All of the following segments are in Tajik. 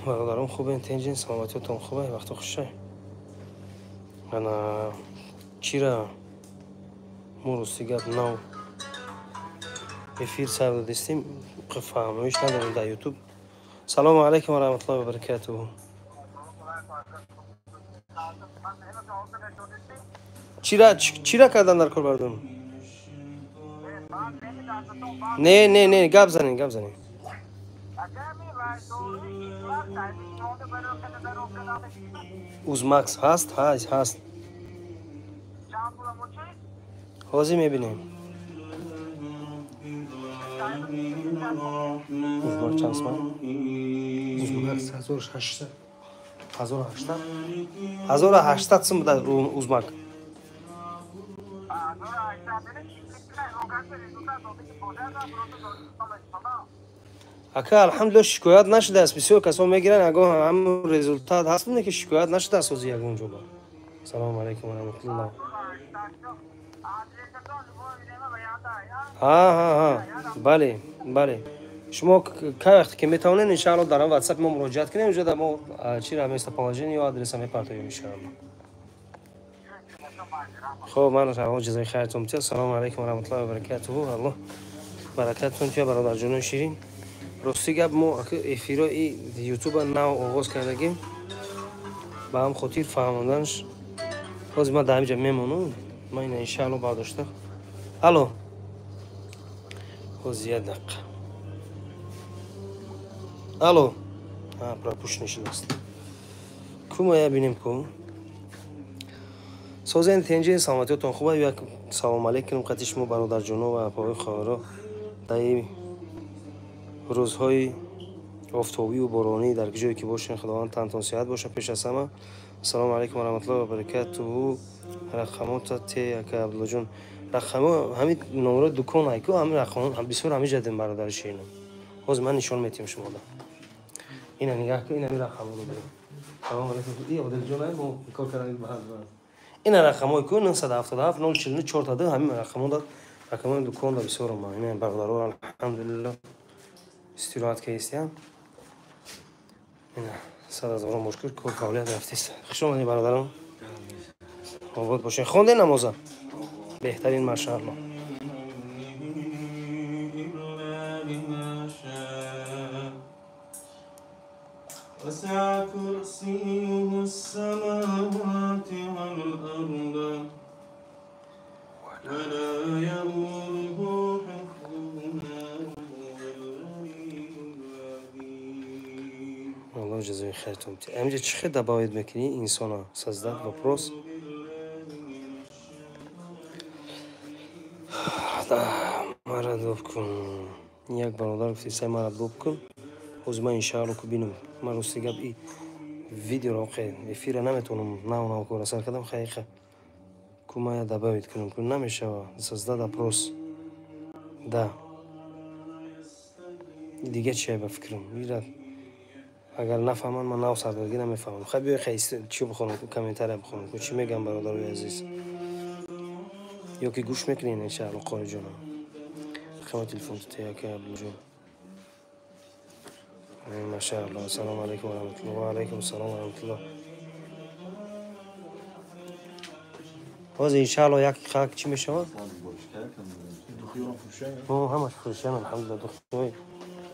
Бародарон хубен, тенҷин, саломатиётон хубе, вақту хушай. Ана чира мо рости гап нав эфир сар додистем, фаҳмоиш надорем дар ютуб. Салому алайкум ва раҳматуллоҳи ва баракатуҳу. Чира кардан дар кор бардорам? Не, не, не, гап занед, гап занед. Узмакс ҳаст, ҳаст, ҳаст. Ҳозир мебинем. Узмак чанд сомон? Узмакс 1800. 1800? 1800 сум буда узмак. Ака, алҳамдулиллоҳ, шикоят нашудааст. Бисёр касон мегиранд, ягон ҳамн результат ҳаст, не ки шикоят нашудааст ҳозир ягон ҷоба. Салому алайкум ва раҳматуллоҳ. Ҳа, ҳа, ҳа, бале, бале. Шумо кай вақте ки метавонед, иншааллоҳ дар ватсап мо муроҷиат кунем, уҷо дар мо чира местоположение ё адреса мепартоем иншааллоҳ. Хоб, ман аллоҳ ҷазои хайртон битиҳад. Салому алайкум ва раҳматуллоҳи ва баракатуҳу. Аллоҳ баракатон тиҳад, бародарҷонои ширин. Рости гап мо эфирои ютуба нав оғоз кардагим, ба ҳам хотир фаҳмонданаш. Ҳозир ман дар ҳаминҷа мемонам, ман ина иншааллоҳ бардошта. Алло, ҳозир як дақиқа. Алло, пропущен шудааст. Ку ма я бинем ку. Созен тенҷи, саломатиётон хуба. Як салом алейкум қати шумо бародарҷоно ва апои хоҳаро дар рӯзҳои офтобию боронӣ дар ҷое ки бошен, Худованд тантон сиҳат боша. Пеш аз ҳама ассалому алайкум ва раҳматуллоҳи ва баракатуҳу. Рақамота те ака Абдуллоҷон, рақамо ҳамин номерои дукон айку, ҳамин рақам бисёр ҳамин ҷадем бародари ширинам. Ҳозир ман нишон метиҳам шумода. Ина нигаҳ кун, ина рақаморо бибин. Салому алайкум. И Одилҷон ай мо кор кардем баъд. Ина рақамҳои ку 977 044 42, ҳамин рақамода рақамои дуконда бисёр омад. Ина бародаро алҳамдулиллоҳ истироҳат кардистиям. Ина сад ҳазорон мушкил кор фаъолият рафтист. Хуш омадед бародарон, обод бошед. Хондед намоза? Беҳтарин, машааллоҳ. وسع كرسيه السماوات والأرض ولا يؤوده حفظهما وهو العلي العظيم. Аллоҳ ҷазои хайртон бидиҳад. Ҳаминҷа чӣ хел добавить мекунӣ инсона? Создать вопрос. Мара доб кун. Як бародар гуфт, сай мара доб кун. Ҳозир ман иншааллоҳ ку бинам. Ман рости гап и видеоро эфира наметавонам нав нав кора сар кардам, хайха ку мая добавить кунам, ку намешава. Создать опрос. Да. Дига чия ба фикрам? Ира агар нафаҳманд, ман нав сардодагӣ намефаҳмам. Хай биёй, хай чӣ бихонам, ку комментария бихонам, ку чӣ мегӯям бародарои азиз. Ё ки гӯш мекунед иншааллоҳ қориҷонам. Рақами телефон ту яка Абдулҷон. Машааллоҳ. Ассалому алайкум ва раҳматуллоҳ. Ва алайкум ассалом ва раҳматуллоҳ. Ҳозир иншааллоҳ як хак чӣ мешавад? Ҳамаш фурӯшиям алҳамдулиллоҳ.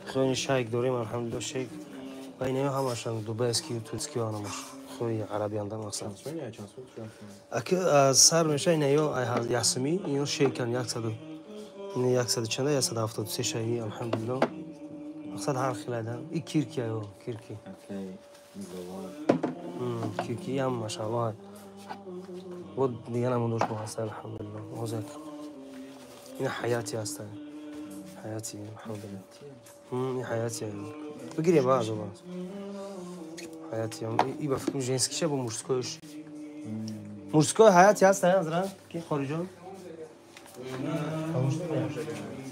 Духиёни шайк дорем алҳамдулиллоҳ, шейк. Ва инаё ҳамашан дубайскию туркию анамаш. Хои арабианда мақсад. Аки сар меша инаё ясми, ино шейкан 100 ина 100 чанда 173 шаи алҳамдулиллоҳ. Мақсад ҳар хел айдан. И кирки аё, кирки. Кирки ям машааллоҳ. Вот дига намудош бо ҳаста алҳамдулиллоҳ. Ҳозир ина ҳаяти ҳаста. Ҳаяти алҳамдулиллоҳ. Ин ҳаяти аё. Бигирем баъзо баъз. Ҳаяти ам и ба фикрам женскиша бо мужскоиш. Мужской ҳаяти ҳаста ҳазрат ки хориҷон?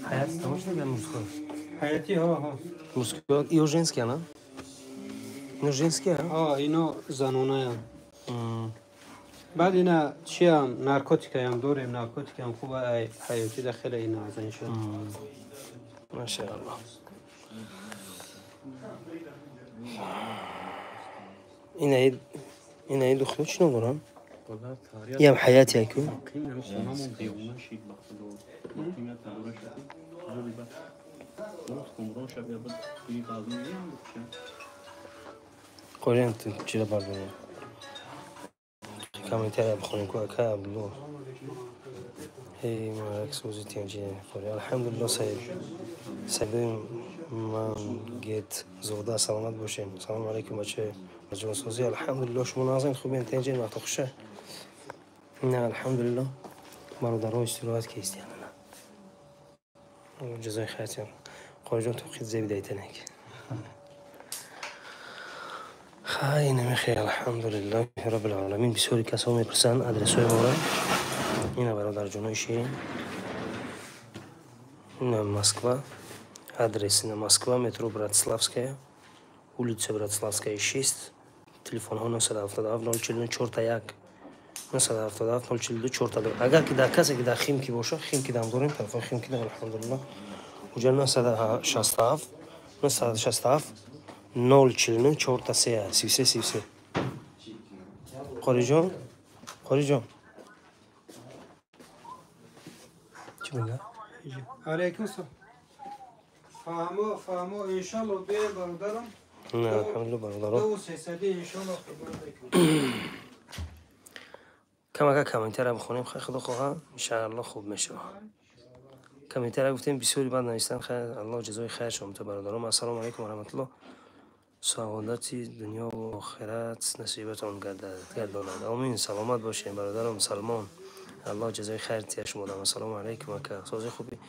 Ҳаяти тамош наган мужской. Ҳаяти ҳа ҳа. Мужской ио женский ана? Ино женский а? Ҳа, ино занонаям. Баъд ина чиам наркотикаям дорем, наркотикаям хуб ай ҳаёти да хеле ина азан шуд. Машааллоҳ. Инаи духтур чӣ ном дорам? Иам ҳаяти яку? Қориам чира бардорем. Комментария бихонем ку ака Абдулло. Эй марак сӯзи тинҷи қори. Алҳамдулилло саидои мангет зода саломат бошем. Салому алайкум бачаи ҷонсозӣ. Алҳамдулилло шумо нағзен хубен тинҷин вақто хуша. На алҳамдулилло бародаро истироҳат кистиян. Ҷазои хайр тиён. Қориҷон тоқид зеби дайтанек. Хай намехе алҳамдулиллоҳи роббил оламин. Бисёри касо мепурсанд адресҳои моро. Ина бародарҷонои ширин. Ина Москва. Адрес на Москва, метро Братславская, улица Братславская 6, телефонҳо 977 044 1 977 042 42. Агар ки дар касе ки дар Химки боша, Химки дам дорем, тарафи Химки дам алҳамдулиллоҳ. Уҷа 967 967 049 43 33 33. Қориҷон, Қориҷон. Чӣ мегӯяд? Алайкум салом. Фаҳмо, фаҳмо, иншалло биёем бародарам. Не, алҳамдулилло бародаро. Ду сесади иншалло хидмат мекунем. Камака комментария бихонем, хай худо хоҳа, иншаалло хуб мешавад. Комментария гуфтем бисёри бад навистанд, хай Аллоҳ ҷазои хайр шумо та бародаром. Ассалому алайкум ва раҳматуллоҳ. Саодати дунё ва охират насибатон гардонад. Омин. Саломат бошем бародаром мусалмон. Аллоҳ ҷазои хайр тия шумо дам. Ассалому алайкум ака. Сози хуби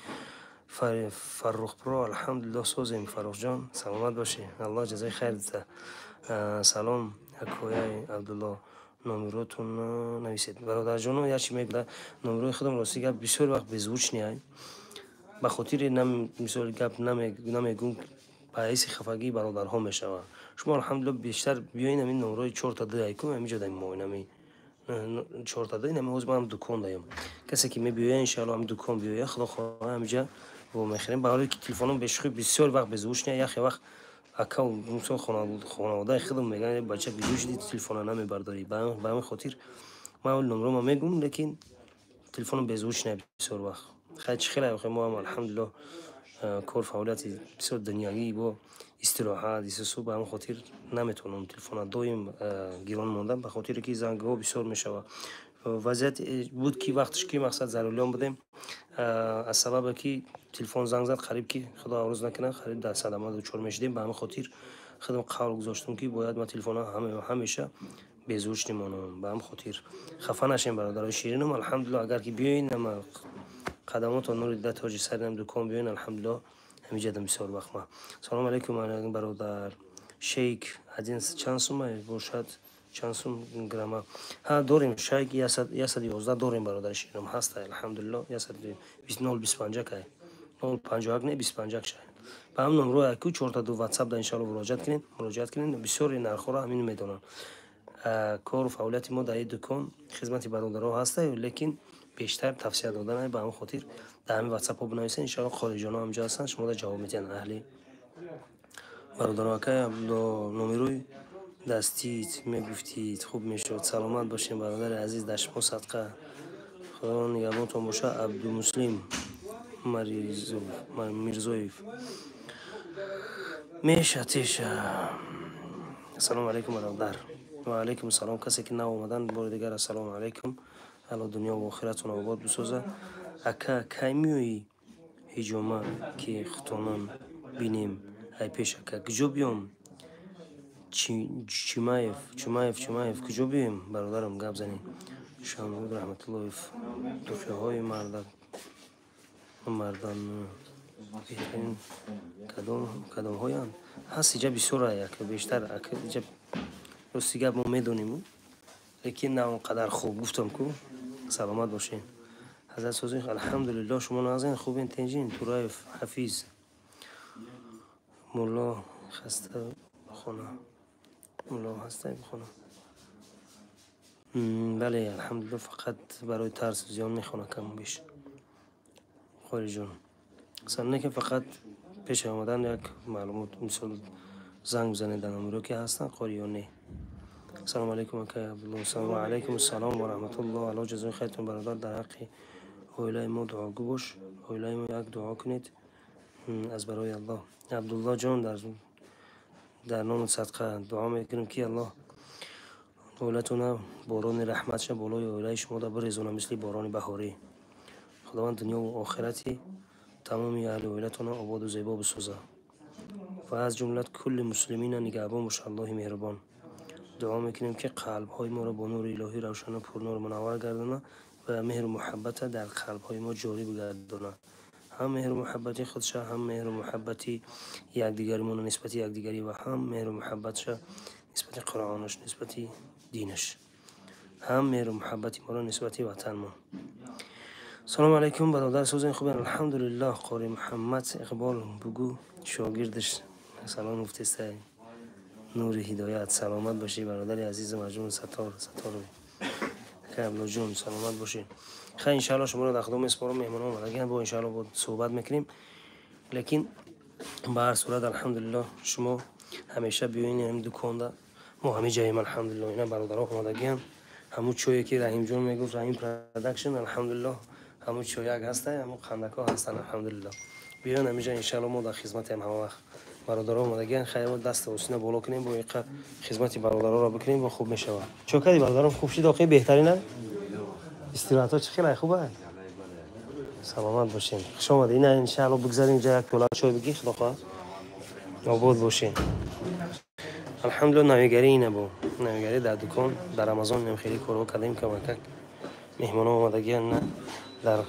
Фаррух Про, алҳамдулиллоҳ созем Фаррухҷон, саломат бошӣ. Аллоҳ ҷазои хайр дита. Салом акояи Абдулло, номеротон нависед. Бародарҷоно, як чи мегӯяд, номерои худам рости гап бисёр вақт беззвучный ай. Ба хотири мисол гап намегӯм, баъиси хафагии бародарҳо мешавад. Шумо алҳамдулиллоҳ бештар биёин ҳамин номерои 4 2 айку, ҳамин ҷо даем мо инами 4 2 инами ҳозир ман дукон даем. Касе ки мебиёя иншааллоҳ ҳамин дукон биёя, худо хоҳа ҳаминҷа во мехӯрем. Барои ки телефоном бешухӣ бисёр вақт беззвучный, яхе вақт ака мисол хонаводаи худам мегӯянд бача куҷо шудӣ телефона намебардорӣ. Ба ҳамин хотир ман номерома мегӯм, лекин телефоном беззвучный бисёр вақт. Хай чӣ хеле охе мо ҳам алҳамдулиллоҳ кор фаъолияти бисёр дунявӣ бо истироҳат исусу, ба ҳамин хотир наметавонам телефона доим гирон мондан, ба хотире ки зангҳо бисёр мешавад. Вазъият буд ки вақтш ки мақсад зарулиён будем, аз сабабе ки телефон занг зад, қариб ки худо аврӯз накунад, қариб дар садама дучор мешудем. Ба ҳамин хотир худам қавл гузоштам ки бояд ман телефона ҳамеша беззвучный монам. Ба ҳамин хотир хафа нашем бародарои ширинам. Алҳамдулиллоҳ агар ки биёин ама қадамото нури дида тоҷи саринам дукон биёин, алҳамдулиллоҳ ҳамиҷадам бисёр вақт ма. Салому алайкум бародар. Шейк один чанд сума бошад? Чанд сум грамма? Ҳа дорем шайк 111 дорем бародари ширинам ҳаста алҳамдулиллоҳ 0,25 ай. 0,51 не 25 шай. Ба ҳамин номро яку 4 2 WhatsApp да иншааллоҳ муроҷиат кунед, муроҷиат кунед. Бисёри нархҳоро ҳамин медонанд. Кору фаъолияти мо дар ин дукон хизмати бародаро ҳаста, лекин бештар тавсия додан. Ба ҳамин хотир дар ҳамин WhatsApp-ҳо бинависед, иншааллоҳ хориҷиёно ҳамҷо ҳастанд, шуморо ҷавоб медиҳанд аҳли бародаро. Акай Абдулло, номерои дастит мегуфтид хуб мешуд. Саломат бошем бародари азиз, дар шумо садқа. Худо нигаҳбонтон боша. Абдумуслим Мирзоев меша теша. Ассалому алайкум бародар. Ва алайкум салом. Касе ки нав омаданд бори дигар ассалому алайкум. Алло дунё ва охиратон обод бисоза. Ака кай меоӣ ҳиҷома ки хутонан бинем? Ай пеш ака куҷо биём? Чимаев, Чумаев, Чумаев, куҷо биёем бародарам, гап занем. Шамруд Раҳматуллоев, духиҳои мардан беҳтарин кадомҳоянд? Ҳаст иҷа бисёр ака, бештар ака иҷа рости гап мо медонем, лекин на он қадар хуб гуфтам ку. Саломат бошед. Ҳазрат созӣ алҳамдулиллоҳ шумо нағзен хубен тинҷин. Тураев Ҳафиз мулло хаста бихона, мулло хаста бихона. Бале алҳамдулиллоҳ фақат барои тарс зиён мехона каму беш. Хориҷон не ки фақат пеш омадан як маълумот мисол занг бизанед дар номеро ки ҳастанд қори ё не. Салому алейкум, акай Абдулло. Салому алейкум ассалом ва раҳматуллоҳ. Аллоҳ ҷазои хайртон, бародар. Дар ҳаққи оилаи мо дуогӯ бош. Оилаи мо як дуо кунед аз барои Аллоҳ. Абдулло ҷон, дар номи садқа дуо мекунем, ки Аллоҳ оилатона борони раҳматша болои оилаи шумо да бирезона, мисли борони баҳорӣ. Худованд дунёву охирати тамоми аҳли оилатона ободу зебо бисоза ва аз ҷумла кулли муслимина нигаҳбон боша Аллоҳи меҳрубон. Дуо мекунем, ки қалбҳои моро бо нури илоҳӣ равшану пурнур мунаввар гардона ва меҳру муҳаббата дар қалбҳои мо ҷорӣ бигардона, ҳам меҳру муҳаббати худша, ҳам меҳру муҳаббати якдигаримона нисбати якдигарӣ ва ҳам меҳру муҳаббатша нисбати Қуръонаш, нисбати динаш, ҳам меҳру муҳаббати моро нисбати ватанмон. Салому алайкум, бародар, созен, хубен? Алҳамдулиллоҳ. Қори Муҳаммад Иқбол бугӯ, шогирдаш салом гуфтестай. Нури Ҳидоят, саломат бошӣ, бародари азизу маҷнун Саттор Сатторов, акай Абдуллоҷон, саломат бошӣ. Хай, иншаалло, шуморо дар Худо месупорам. Меҳмонон омадагиан, бо иншаалло бо суҳбат мекунем, лекин ба ҳар сурат, алҳамдулиллоҳ, шумо ҳамеша биёин ҳамин дуконда, мо ҳамин ҷаем, алҳамдулиллоҳ. Ина бародаро омадагиан, ҳамун чое ки Раҳимҷон мегуфт, Раҳим Продакшн, алҳамдулиллоҳ, ҳамун чояк ҳастай, ҳамун қандако ҳастан, алҳамдулиллоҳ. Биён ҳаминҷа, иншаалло, мо дар хизматем ҳама вақт. Бародаро омадагиан, хайр, даста осина боло кунем, бо иқа хизмати бародароро бикунем, бо хуб мешавад. Чо кардӣ, бародаром? Хуб шид, оқи беҳтарина? Истироҳатҳо чӣ хелай хуб ай? Саломат бошем, хуш омадед. Ина, иншаалло, бигзарем инҷа, як пиёла чой бигӣ, худо хоҳад, обод бошем. Алҳамдулиллоҳ, навигарӣ ина бо навигарӣ дар дукон дар Рамазон ҳам хеле корҳо кардем, камакак меҳмонон омадагиан, на дар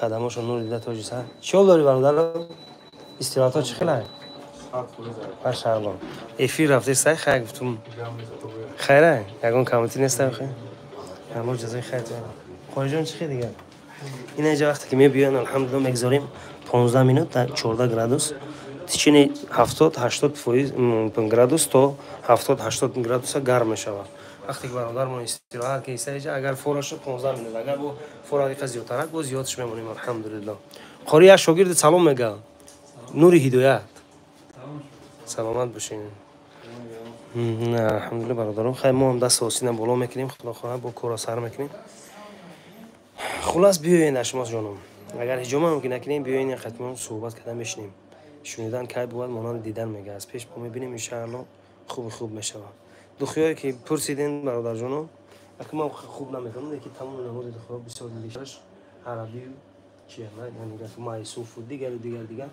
қадамошон нур дида, тоҷи сар. Чӣ ҳол дорӣ, бародаро? Истироҳатҳо чӣ хелай? Машаалло. Эфир рафтестай, хай, гуфтум, хайра, ягон камити нестай? Хай, аллоҳ ҷазои хайр диҳад. Хориҷон, чӣ хел дигар? Ина инҷа вақте ки мебиёянд, алҳамдулиллоҳ, мегзорем 15 минут дар 14 градус, течение 70-80% градус то 70-80 градуса гарм мешавад. Вақте ки бародармон истироҳат ки иста инҷа, агар фора шуд, 15 минут, агар бо фора дақиқа зиёдтарак, боз зиёдш мемонем, алҳамдулиллоҳ. Қори, як шогирди салом мега, Нури Ҳидоят, саломат бошед. Алҳамдулиллоҳ, бародарон, хай, мо ҳам даст осина боло мекунем, худо хоҳад, бо корро сар мекунем. Хулас, биёед, ашмос ҷоном, агар ҳиҷома ки накунем, биёед, қатмон суҳбат карда мешинем. Шунидан кай бувад монанди дидан, мега, аз пеш мо мебинем, иншаалло, хуби хуб мешавад. Духиҳое ки пурсиден, бародарҷоно, аки ман хуб наметавонам, лекин тамоми намуди духиҳо бисёр дилишаш арабию чия, майсуфу дигару дигар дигар.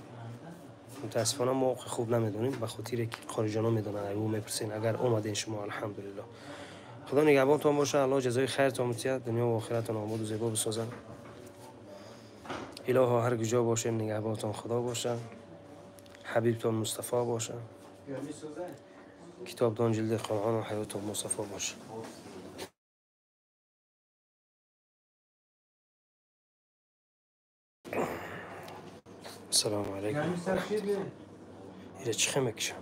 Мутаассифона, мо хуб намедонем, ба хотире ки хориҷоно медонанд, ай мепурсен. Агар омаден шумо, алҳамдулиллоҳ, худо нигаҳбонтон боша, аллоҳ ҷазои хайртон битиҳад, дунё ва охиратон ободу зебо бисозад. Илоҳо, ҳар куҷо бошем, нигаҳбонтон Худо боша, ҳабибтон Мустафо боша, китобдон ҷилди Қуръону ҳаётон Мустафо боша. Ассалому алайкум. Ира чӣ хел мекушам?